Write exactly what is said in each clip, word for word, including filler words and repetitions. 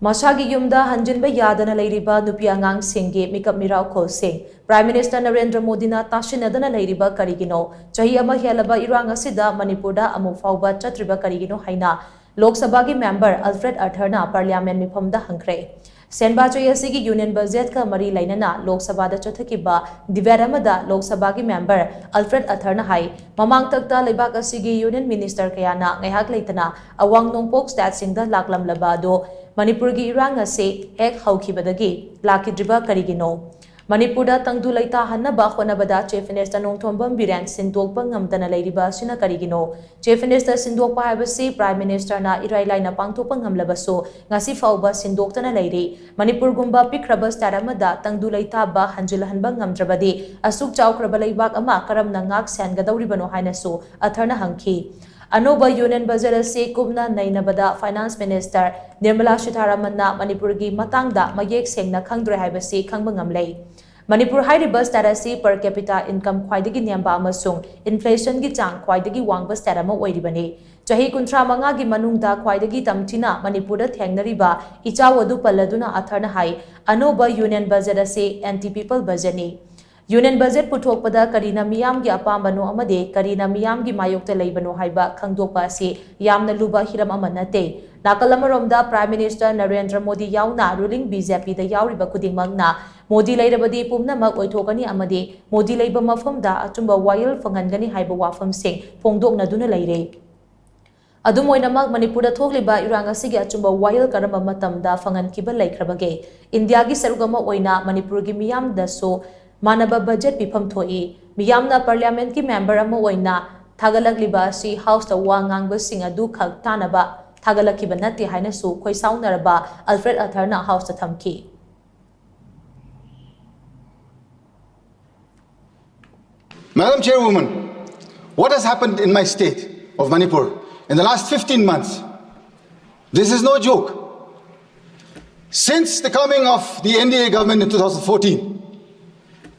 ꯃꯁꯥꯒꯤ ꯌꯨꯝꯗ ꯍꯟꯖꯤꯟꯕ ꯌꯥꯗꯅ ꯂꯩꯔꯤꯕ ꯅꯨꯄꯤ ꯑꯉꯥꯡꯁꯤꯡꯒꯤ ꯃꯤꯀꯞ ꯃꯤꯔꯥꯎꯈꯣꯜꯁꯤꯡ꯫ Prime Minister ꯅꯔꯦꯟꯗ꯭ꯔ ꯃꯣꯗꯤꯅ ꯇꯥꯁꯤꯟꯅꯗꯅ ꯂꯩꯔꯤꯕ ꯀꯔꯤꯒꯤꯅꯣ? ꯆꯍꯤ ꯑꯃ ꯍꯦꯜꯂꯕ ꯏꯔꯥꯡ ꯑꯁꯤꯗ ꯃꯅꯤꯄꯨꯔꯗ ꯑꯃꯨꯛ ꯐꯥꯎꯕ ꯆꯠꯇ꯭ꯔꯤꯕ ꯀꯔꯤꯒꯤꯅꯣ ꯍꯥꯏꯅ ꯂꯣꯛ ꯁꯚꯥꯒꯤ member Alfred Arthurꯅ Parliament ꯃꯤꯐꯝꯗ ꯍꯪꯈ꯭ꯔꯦ꯫ ꯁꯦꯟꯕꯥ ꯆꯍꯤ ꯑꯁꯤꯒꯤ Union Budgetꯀ ꯃꯔꯤ ꯂꯩꯅꯅ ꯂꯣꯛ ꯁꯚꯥꯗ ꯆꯠꯊꯈꯤꯕ debate ꯑꯃꯗ ꯂꯣꯛ ꯁꯚꯥꯒꯤ member Alfred Arthurꯅ ꯍꯥꯏ, ꯃꯃꯥꯡꯊꯛꯇ ꯂꯩꯕꯥꯛ ꯑꯁꯤꯒꯤ Union Minister ꯀꯌꯥꯅ ꯉꯥꯏꯍꯥꯛ ꯂꯩꯇꯅ ꯑꯋꯥꯡ ꯅꯣꯡꯄꯣꯛ stateꯁꯤꯡꯗ ꯂꯥꯛꯂꯝꯂꯕ ꯑꯗꯨ ꯃꯅꯤꯄꯨꯔꯒꯤ ꯏꯔꯥꯡ ꯑꯁꯤ ꯍꯦꯛ ꯍꯧꯈꯤꯕꯗꯒꯤ ꯂꯥꯛꯈꯤꯗ꯭ꯔꯤꯕ ꯀꯔꯤꯒꯤꯅꯣ? ꯃꯅꯤꯄꯨꯔꯗ ꯇꯪꯗꯨ ꯂꯩꯇꯥꯍꯟꯅꯕ ꯍꯣꯠꯅꯕꯗ Chief Minister ꯅꯣꯡꯊꯣꯝꯕꯝ ꯕꯤꯔꯦꯟ ꯁꯤꯟꯗꯣꯛꯄ ꯉꯝꯗꯅ ꯂꯩꯔꯤꯕ ꯑꯁꯤꯅ ꯀꯔꯤꯒꯤꯅꯣ? Chief Minister ꯁꯤꯟꯗꯣꯛꯄ ꯍꯥꯏꯕꯁꯤ Prime Ministerꯅ ꯏꯔꯥꯏ ꯂꯥꯏꯅ ꯄꯥꯡꯊꯣꯛꯄ ꯉꯝꯂꯕꯁꯨ ꯉꯁꯤ ꯐꯥꯎꯕ ꯁꯤꯟꯗꯣꯛꯇꯅ ꯂꯩꯔꯤ꯫ ꯃꯅꯤꯄꯨꯔꯒꯨꯝꯕ ꯄꯤꯛꯈ꯭ꯔꯕ state ꯑꯃꯗ ꯇꯪꯗꯨ ꯂꯩꯇꯥꯕ ꯍꯟꯖꯤꯜꯍꯟꯕ ꯉꯝꯗ꯭ꯔꯕꯗꯤ ꯑꯁꯨꯛ ꯆꯥꯎꯈ꯭ꯔꯕ ꯂꯩꯕꯥꯛ ꯑꯃ ꯀꯔꯝꯅ ꯉꯥꯛ ꯁꯦꯟꯒꯗꯧꯔꯤꯕꯅꯣ ꯍꯥꯏꯅꯁꯨ ꯑꯊꯔꯅ ꯍꯪꯈꯤ꯫ ꯑꯅꯧꯕ Union Budget ꯑꯁꯤ ꯀꯨꯞꯅ ꯅꯩꯅꯕꯗ Finance Minister ꯅꯤꯔꯃꯂꯥ ꯁꯤꯊꯥꯔꯥꯃꯟꯅ ꯃꯅꯤꯄꯨꯔꯒꯤ ꯃꯇꯥꯡꯗ ꯃꯌꯦꯛ ꯁꯦꯡꯅ ꯈꯪꯗ꯭ꯔꯦ ꯍꯥꯏꯕꯁꯤ ꯈꯪꯕ ꯉꯝꯂꯦ꯫ ꯃꯅꯤꯄꯨꯔ ꯍꯥꯏꯔꯤꯕ state ꯑꯁꯤ per capita income ꯈ꯭ꯋꯥꯏꯗꯒꯤ ꯅꯦꯝꯕ ꯑꯃꯁꯨꯡ inflationꯒꯤ ꯆꯥꯡ ꯈ꯭ꯋꯥꯏꯗꯒꯤ ꯋꯥꯡꯕ state ꯑꯃ ꯑꯣꯏꯔꯤꯕꯅꯤ꯫ ꯆꯍꯤ ꯀꯨꯟꯊ꯭ꯔꯥ ꯃꯉꯥꯒꯤ ꯃꯅꯨꯡꯗ ꯈ꯭ꯋꯥꯏꯗꯒꯤ ꯇꯝꯊꯤꯅ ꯃꯅꯤꯄꯨꯔꯗ ꯊꯦꯡꯅꯔꯤꯕ ꯏꯆꯥꯎ ꯑꯗꯨ ꯄꯜꯂꯗꯨꯅ ꯑꯊꯔꯅ ꯍꯥꯏ, ꯑꯅꯧꯕ Union Budget ꯑꯁꯤ anti people budgetꯅꯤ꯫ Union Budget ꯄꯨꯊꯣꯛꯄꯗ ꯀꯔꯤꯅ ꯃꯤꯌꯥꯝꯒꯤ ꯑꯄꯥꯝꯕꯅꯣ ꯑꯃꯗꯤ ꯀꯔꯤꯅ ꯃꯤꯌꯥꯝꯒꯤ ꯃꯥꯌꯣꯛꯇ ꯂꯩꯕꯅꯣ ꯍꯥꯏꯕ ꯈꯪꯗꯣꯛꯄ ꯑꯁꯤ ꯌꯥꯝꯅ ꯂꯨꯕ ꯍꯤꯔꯝ ꯑꯃ ꯅꯠꯇꯦ꯫ ꯅꯥꯀꯜ ꯑꯃꯔꯣꯝꯗ Prime Minister ꯅꯔꯦꯟꯗ꯭ꯔ ꯃꯣꯗꯤ ꯌꯥꯎꯅ ruling BJPꯗ ꯌꯥꯎꯔꯤꯕ ꯈꯨꯗꯤꯡꯃꯛꯅ ꯃꯣꯗꯤ ꯂꯩꯔꯕꯗꯤ ꯄꯨꯝꯅꯃꯛ ꯑꯣꯏꯊꯣꯛꯀꯅꯤ ꯑꯃꯗꯤ ꯃꯣꯗꯤ ꯂꯩꯕ ꯃꯐꯝꯗ ꯑꯆꯨꯝꯕ ꯋꯥꯌꯦꯜ ꯐꯪꯍꯟꯒꯅꯤ ꯍꯥꯏꯕ ꯋꯥꯐꯝꯁꯤꯡ ꯐꯣꯡꯗꯣꯛꯅꯗꯨꯅ ꯂꯩꯔꯦ꯫ ꯑꯗꯨꯝ ꯑꯣꯏꯅꯃꯛ, ꯃꯅꯤꯄꯨꯔꯗ ꯊꯣꯛꯂꯤꯕ ꯏꯔꯥꯡ ꯑꯁꯤꯒꯤ ꯑꯆꯨꯝꯕ ꯋꯥꯌꯦꯜ ꯀꯔꯝꯕ ꯃꯇꯝꯗ ꯐꯪꯍꯟꯈꯤꯕ ꯂꯩꯈ꯭ꯔꯕꯒꯦ? ꯏꯟꯗꯤꯌꯥꯒꯤ ꯁꯔꯨꯛ ꯑꯃ ꯑꯣꯏꯅ ꯃꯅꯤꯄꯨꯔꯒꯤ ꯃꯤꯌꯥꯝꯗꯁꯨ ꯃꯥꯟꯅꯕ budget ꯄꯤꯐꯝ ꯊꯣꯛꯏ꯫ ꯃꯤꯌꯥꯝꯅ Parliamentꯀꯤ member ꯑꯃ ꯑꯣꯏꯅ ꯊꯥꯒꯠꯂꯛꯂꯤꯕ ꯑꯁꯤ Houseꯇ ꯋꯥ ꯉꯥꯡꯕꯁꯤꯡ ꯑꯗꯨ ꯈꯛ ꯇꯥꯅꯕ ꯊꯥꯒꯠꯂꯛꯈꯤꯕ ꯅꯠꯇꯦ ꯍꯥꯏꯅꯁꯨ ꯈꯣꯏꯁꯥꯎꯅꯔꯕ Alfred Arthurꯅ Houseꯇ ꯊꯝꯈꯤ꯫ Madam Chairwoman, what has happened in my state of Manipur in the last fifteen months? This is no joke. Since the coming of the NDA government in two thousand fourteen,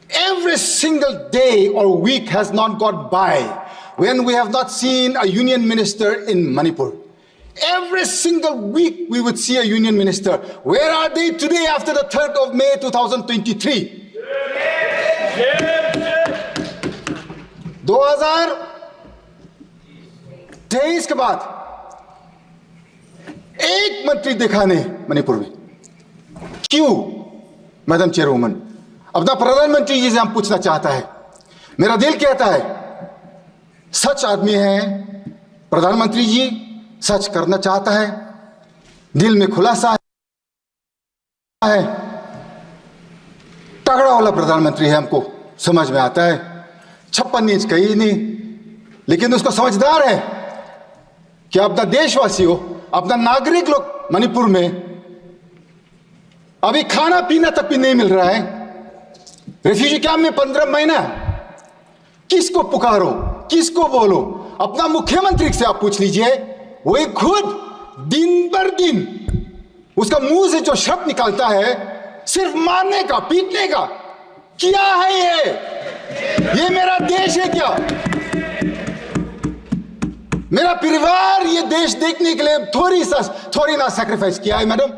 every single day or week has not gone by when we have not seen a union minister in Manipur. Every single week we would see a union minister. Where are they today after the third of May two thousand twenty-three? दो हज़ार तेईस के बाद एक मंत्री देखा नहीं मणिपुर में। क्यों, मैडम चेयरवुमन? अपना प्रधानमंत्री जी से हम पूछना चाहता है। मेरा दिल कहता है, सच आदमी है प्रधानमंत्री जी, सच करना चाहता है, दिल में खुलासा है, तगड़ा वाला प्रधानमंत्री है, हमको समझ में आता है। छप्पन इंच कहीं नहीं, लेकिन उसको समझदार है कि अपना देशवासी हो, अपना नागरिक लोग मणिपुर में अभी खाना पीना तक भी नहीं मिल रहा है। रेफ्यूजी कैंप में पंद्रह महीना, किसको पुकारो, किसको बोलो? अपना मुख्यमंत्री से आप पूछ लीजिए, वही खुद दिन भर दिन उसका मुंह से जो शब्द निकालता है, सिर्फ मारने का, पीटने का। क्या है ये? ये मेरा देश है क्या? मेरा परिवार ये देश देखने के लिए थोड़ी सा, थोड़ी ना सैक्रिफाइस किया है, मैडम?